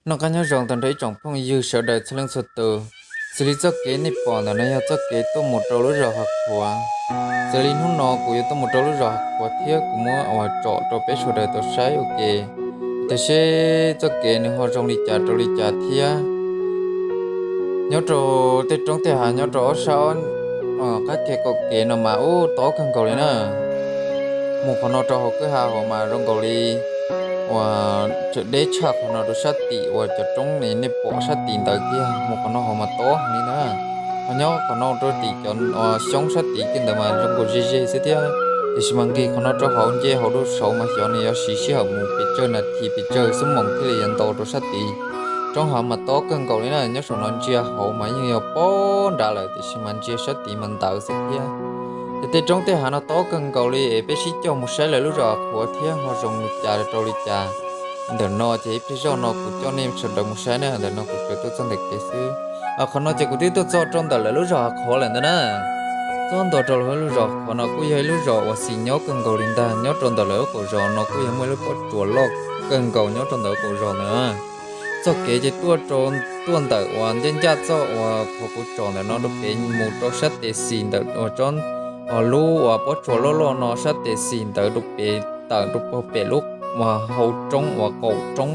Noj qab nyob zoo tag nrho ib tsoom phooj ywg sawv daws txhua leej txhua tus. Xws li txoj kev nej pom ntawm no yog txoj kev tuaj mus rau lub zos Hav Qhuav. Xws li hnub no kuv yuav tuaj mus rau lub zos Hav Qhuav thiab kuv muab ua tsom rau peb sawv daws tau saib ua ke, tiam sis txoj kev nws ho zoo li cas rau li cas thiab. Nyob rau tej roob tej hav nyob rau ob sab qab kev qaum kev no mas ub tob kawg nkaus li na. Mus qhov no rau hauv kwj ha hauv mas zoo nkaus li uas tseem deb tshaj qhov no rau sab tim uas cov roob nej pom sab tim ntawd kiag, mus qhov no hauv mas tob heev li na. Ho nyob qhov no rau tim cov xyoob sab tid kiag ntawd mas zoo nkaus ze ze xwb thiab, tiam sis mas nqis qhov no rau hauv nce hauv rau saud mas xyov nws yuav siv sij hawm mus pes tsawg nas this pes tsawg xuab moos thiaj li yuav nto rau sab tid. Roob hav mas tob kawg nkaus li na, nyob saum no ntsia hauv mas yeej yog pob nrad lawm tiam sis mas ntsia sab tid mas ntawd xwb thiab. Ces tej roob tej hav no tob kawg nkaus li es peb sib coj mus saib lawv lub zos Hav Qhuav thiab ho zoo li cas rau li cas. Ntawm no ces ib pliag zoj no kuv coj nej sawv daws mus saib na, ntawm no kuv tsuas tuaj txog ntawm kev xwb. Qhov no ces kuv twb tuaj txog rau ntawm lawv lub zos Hav Qhuav lawm ntag na. Txog ntua rau lawv lub zos Hav Qhuav no kuj yog ib lub zos uas xis nyob kawg nkaus li ntag, nyob rau ntawm lawv lub qaum zos no kuj yog muaj ib lub pob tsuas loj kawg nkaus nyob rau ntawm lub qaum zos ntawd. Txoj kev ces tuaj rau, tuaj ntawm uas ncaj ncaj txoj uas qhov kuv tsom ntawm no rau pem mus rau sab tes xis ntawm uas tsob, lub uas pob tsuas loj loj no sab tes xis ntawd rau pem tawm rau puag pem lub uas hau roob uas qaum roob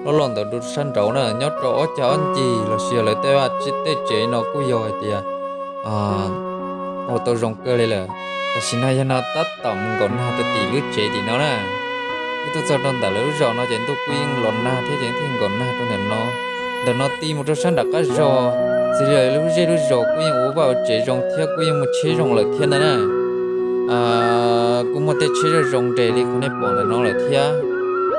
loj loj ntawd rau sab nraud na. Nyob rau ob cag ob ncig los sis yog lawv tej vaj tej tsev no kuj yog hais tias ua tau zoo kawg li lawm. Tam sim no yog no tab tom mus nkaum nag rau tim lub tsev tim no na. Wb tuaj txog rau ntawm lawv lub zos no ces ntuj kuj yeej los nag thiab ces thiaj nkaum nag rau ntawm no. Ntawm no ti mus rau sab nram qab zos, xws li lub zej lub zos kuj yeej ua vaj ua tsev zoo thiab kuj yeej muaj tsheb zoo lawm thiab ntag na. Kuj muaj tej tsheb zoo zoo nres li qhov nej pom ntawm no lawm thiab.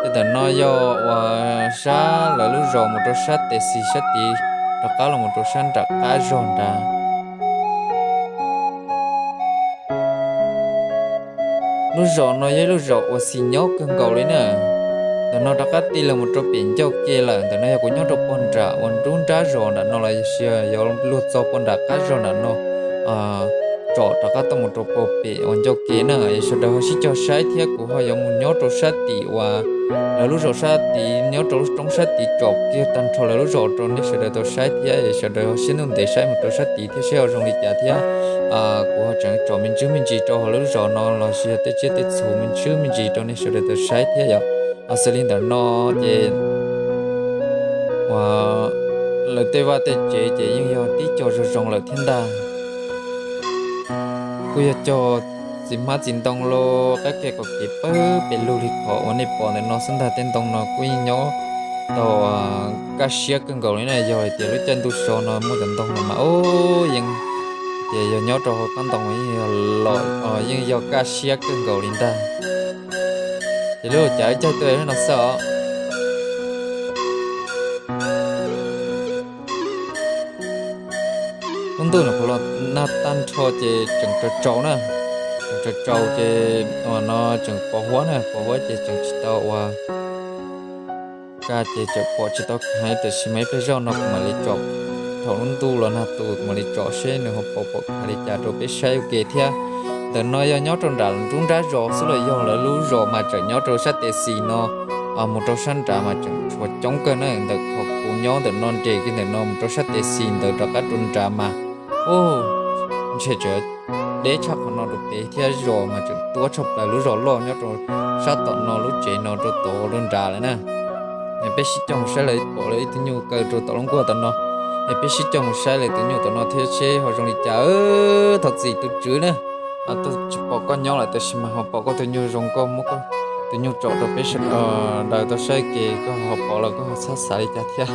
Ces ntawm no yog uas sab lawv lub zos mus rau sab tes xis sab tid, rov qab los mus rau sab nram qab zos nrad. Lub zos no yog ib lub zos uas xis nyob kawg nkaus li na. Ntawm no rov qab ti los mus rau pem ncauj ke lawm, ntawm no yog kuv nyob rau puag nram uas nruab nrab zos nram no los sis yog luag txog puag nram qab zos nram no tsom rov qab tuaj mus rau puag pem uas ncauj ke na. Es sawv daws ho sib cog saib thiab kuv ho yuav mus nyob rau sab tim uas lawv lub zos sab tid, nyob rau lub roob sab tid tsom kiag tag nrho lawv lub zos rau nej sawv daws tau saib thiab. Es sawv daws ho siab ntuj ntev saib mus rau sab tid thiab seb ho zoo li cas thiab. Kuv ho tseem tsom me ntsis me ntsis rau hauv lub zos no los sis yog tej tsiaj tej txhu me ntsis me ntsis rau nej sawv daws tau saib thiab yom. Xws li ntawm no ces uas lawv tej vaj tej tsev ces yeej yog tib co zoo zoo lawm thiab ntag. Kuj yog cog txiv hmab txiv ntoo los qab ke kom kev pawg pes lug li qhov uas nej pom ntawm no xwb ntag. Tej ntoo no kuj yeej nyob tau kaj siab kawg nkaus li na. Yog hais tias lub caij ntuj so no muaj cov ntoo no mas ub yeej, ces yog nyob rau hauv qab ntoo yeej yog los yeej yog kaj siab kawg nkaus li ntag. Ces lub caij tuaj no xwb os. Lub ntuj no kuv los nag tag nrho ces tseem tsaus tsaus na, tseem tsaus tsaus ces uas no tseem pos huab na, pos huab ces tseem tsis tau uas kaj ces tseem pom tsis tau khaiv, tiam sis mas ib pliag zoj no kuv mam li tsom, thaum lub ntuj los nag tu kuv mam li tsom seb nws ho pom pom khaiv li cas rau peb saib ua ke thiab. Ntawm no yog nyob rau nram nruab nrab zos xwb los yog lawv lub zos mas tseem nyob rau sab tes xis no mus rau sab nrad mas tseem tshuav coob kawg na. Ntawm qhov kuv nyob ntawm no nres kiag ntawm no mus rau sab tes xis ntawd rov qab rau nrad mas ub, ntshe tseem deb tshaj qhov no rau pem thiab. Zos mas tseem tuab tshaj plaws, lub zos loj nyob rau sab tom no, lub tsev no rau tod rau nrad lawm na. Es peb sib cog mus saib lawv pom lawv ib tug nyuj kaw rau tom lub nkuaj tom no. Es peb sib cog mus saib lawv tus nyuj tom no thiab seb ho zoo li cas. Thov txim tus tswv na, tsis pom koj nyob lawm tiam sis mas ho pom koj tus nyuj zoo nkauj, muab koj tus nyuj tsom rau peb sawv daws tau saib ua ke, koj ho pom los koj ho txhob xav li cas thiab.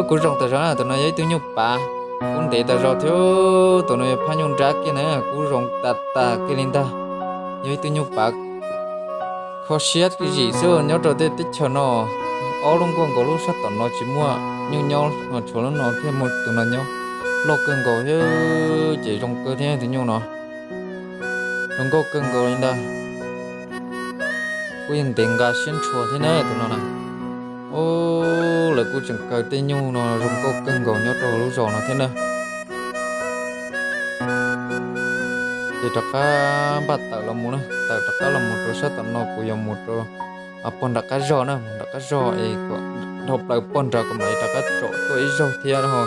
Kuv zoo tas zog na, tus no yog ib tug nyuj pav, kub ntev tas zog thiab. Tus no yog phab nyuj nrab kiag na, kub zoo tas tas kiag li ntag. Yog ib tug nyuj pav kho siab zim xwb. Nyob rau tej teb chaws no, ob lub nkuaj nkaus lub sab tom no tsis muaj nyuj nyob, tshuav lub no thiaj muaj tus no nyob. Loj kawg nkaus thiab ces zoo kawg thiab tus nyuj no. Zoo nkauj kawg nkaus li ntag. Kuj yeej ntev nqa siab ntshua thiab na tus no na. Ub, lawv kuj tseem kaw tej nyuj no zoo nkauj kawg nkaus nyob rau lub zos no thiab na. Ces rov qab npaj tawm los mus na, tawm rov qab los mus rau sab tom no kuv yuav mus rau puag nram qab zog na, mus nram qab zog es kom dhau plaws pog nrad kuv mam li rov qab tsom tuaj ib zaug thiab ho.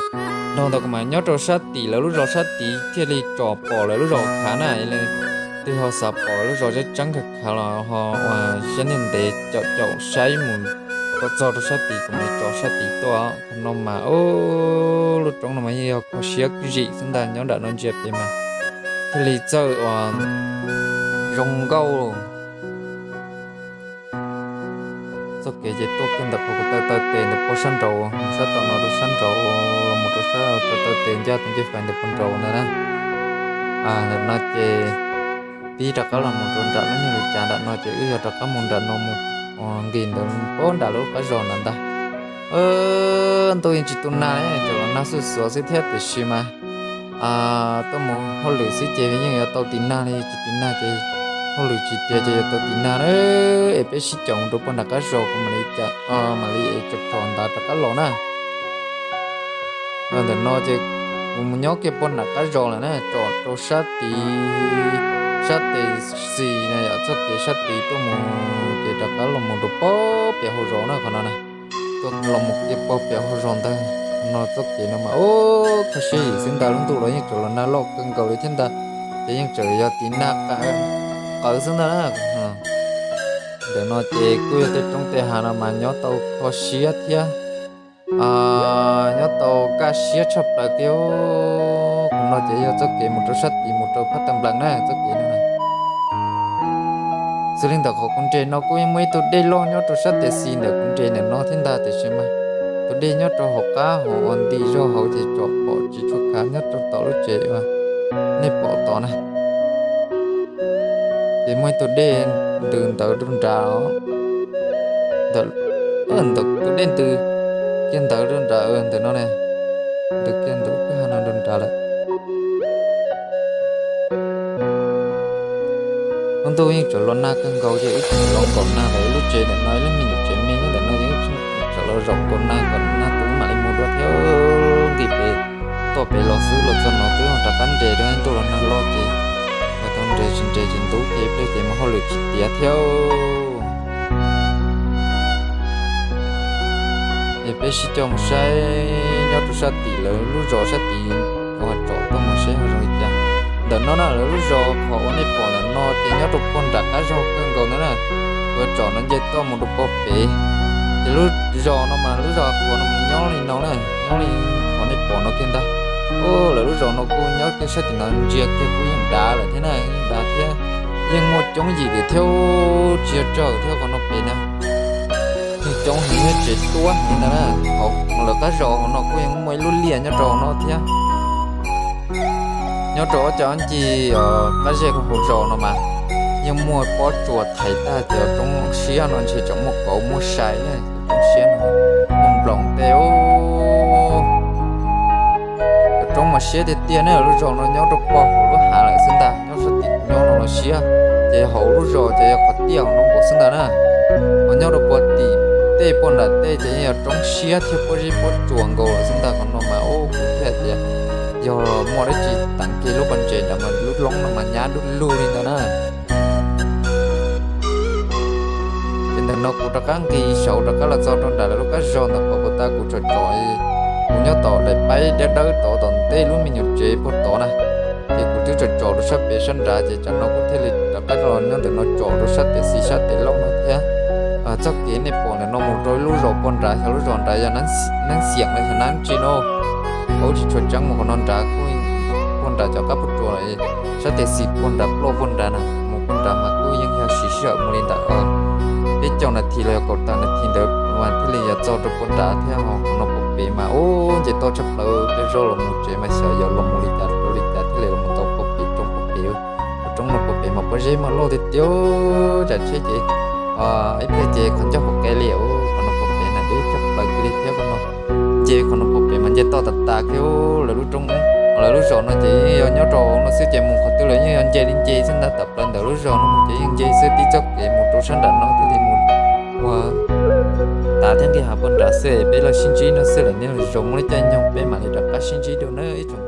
Dhau ntawd kuv mam nyob rau sab tim lawv lub zos sab tid thiaj li tsom pom lawv lub zos khav na. Twb ho xav pom lub zos tseeb tseeb khav khav los ho ua siab ntev ntev caum caum saib mus kom txog rau sab tid kuv mam li tsom sab tid tuaj. Qhov no mas lub roob no mas yeej yog kho siab zim xwb ntag, nyob nram no ntsia pem mas thiaj li txawj ua zoo nkauj. Txoj kev ces tuaj kiag ntawm qhov kuv taw taw tes ntawm pog sab nraud, sab tom no rau sab nraud, los mus rau sab taw taw tes ncaj tus ncej fais ntawm pog nraud ntawd na. Ntawm no ces pib rov qab los mus rau nram lub niag lus cas nram no ces wb yog rov qab mus nram no mus, ua nqis ntawd pab nram lub qab zos ntawd ntag. Ntuj yeej tsis tu nag li, tsuas los nag xuj xuav xwb thiab tiam sis mas tuaj mus hauj lwm xwb ces yeej yuav tau tiv nag li, tsis tiv nag ces hauj lwm tsis tiav ces yuav tau tiv nag na. Es peb sib caum mus rau pog nram qab zos kuv mam li, mam li tsom tsom ntawd rov qab los na. Ntawm no ces kuv mus nyob kiag pog nram qab zos lawm na, tsom rau sab tid, sab tes xis na yom, txoj kev sab tid tuaj mus ces rov qab los mus rau pog pem hauv zos na qhov no na. Tuaj los mus kiag pog pem hauv zos ntag, no txoj kev no mas ub kho siab zim xwb ntag, lub ntuj los yeej tseem los nag loj kawg nkaus li thiab ntag, ces yeej tseem yog tiv nag qawv xwb ntag na. Ntawm no ces kuj yog tej roob tej hav no mas nyob tau kho siab thiab nyob tau kaj siab tshaj plaws kiag. Qhov no ces yog txoj kev mus rau sab tid mus rau phab tawg nplees na txoj kev no. Xws li ntawm qhov kuv nres no kuj yeej muaj ib tug dej loj nyob rau sab tes xis ntawm kuv nres ntawm no thiab ntag tiam sis mas tus dej nyob rau hauv qab hauv ua nti zog hauv ces tsom pom tsis tshua khav, nyob rau tom lub tsev uas nej pom tod na. Ces muaj ib tug dej ntws ntawd rau nrad os. Ntawm tus dej ntws kiag ntawd rau nrad ntawm no ne, ntws kiag ntawd kwj ha no rau nrad lawm. Lub ntuj yeej tseem los nag kawg nkaus ces wb tseem los nkaum nag lawm, lub tsev ntawm no ib lub me nyuam tsev me nyob ntawm no yeej tseem los zaum nkaus nag kom nag tu mam li mus dua thiab. Nqis pem toj pem los xwb los txog no twb rov qab nres rau, ntuj los nag loj ces yog tau nres tsis nres tsis ntub ces ib pliag ces mus hauj lwm tsis tiav thiab. Es peb sib coj mus saib nyob rau sab tim lawv lub zos sab tid uas tsom tuaj mus saib ho zoo li cas. Ntawm no na lawv lub zos qhov uas nej pom ntawm no ces nyob rau pog nram qab zog kawg nkaus ntawd na. Kuv tsom no nce toj mus rau pog pem. Ces lub zos no mas lub zos qhuas no mas nyob li no na, nyob li qhov nej pom no kiag ntag. Lawv lub zos no kuj nyob kiag sab tim no ntsia kiag kuj yeej dav lawm thiab na, yeej dav thiab. Yeej muaj coob yim lawm thiab, tsis yog tsawg thiab qhov no pem na. Yeej coob heev thiab tsev tuab heev ntag na. Hauv lawv qab zos hauv no kuj yeej muaj ib lub liaj nyob rau hauv no thiab. Nyob rau ob cov ncig qab zej hauv zos no mas yeej muaj pob tsuas thaiv tag cov roob siab no ntshe tseem muaj kauv muaj sai ne, roob siab no muaj nploos tej. Cov roob mas siab tiag tiag ne, lub zos no nyob rau pog hauv lub hav lawm xwb ntag, nyob sab tim kuv nyob no los siab. Ces hauv lub zos ces yog qhov tiaj hauv no nkaus xwb ntag na. Ho nyob rau puag tim tej puag nram tej ces yeej yog roob siab thiab pob zeb pob tsuas nkaus lawm xwb ntag. Qhov no mas ub kuv thiaj tias yog muaj dab tsi teev kiag lub pob ntses ntawd mas lub loob no mas nyab du lug li ntawd na. Ces ntawm no kuv rov qab nqis saud rov qab los txog rau nram lawv lub qab zog ntawm qhov puag ta kuv tsom tsom, kuv nyob tom daim paib dawb dawb tod tom ntej lub me nyuam tsev puag tod na. Ces kuv twb tsom tsom rau sab pem sab nrad ces tsam no kuv thiaj li rov qab los nyob ntawm no tsom rau sab tes xis sab tes lauj no thiab. Txoj kev nej pom ntawm no mus rau lub zos puag nrad, xyov lub zos nrad yog Neeb Xiam los xyov Neeb Tsi no. Kuv tsis tshua tseeb mus qhov no nrad, kuj puag nrad cov qab puag tsuas, sab tes xis puag nrad ploj puag nrad na, mus puag nrad mas kuj yeej yog siv sij hawm mus li ntawm peb caug nas this los yog kaum tawm nas this ntawd mas thiaj li yuav txog rau puag nrad thiab. Qhov no puag pem mas ub nce toj tshaj plaws, peb zoj los mus tsev mas xyov yuav los mus li cas rau li cas thiaj li los mus tau puag pem roob puag pem. Roob no puag pem mas pob zeb muaj loj tiag tiag, tsam tsheb ces ib pliag ces qhov ncauj hauv qe li. Qhov no puag pem na deb tshaj plaws kiag li thiab qhov no. Nce qhov no puag pem mas nce toj tas tas kiag lawv lub roob, lawv lub zos no ces yeej yog nyob rau no xwb ces mus qhov twg los yeej yog nce li nce xwb ntag. Tawm plaws ntawm lub zos no mus ces yeej nce xwb, tib txoj kev mus rau sab nram no thiaj li mus ua tav thiab nqis hav puag nrad xwb. Peb los sib ntsib no xwb lawm, nej los zoo muaj lub caij nyoog peb mam li rov qab sib ntsib dua nawb ib tsoom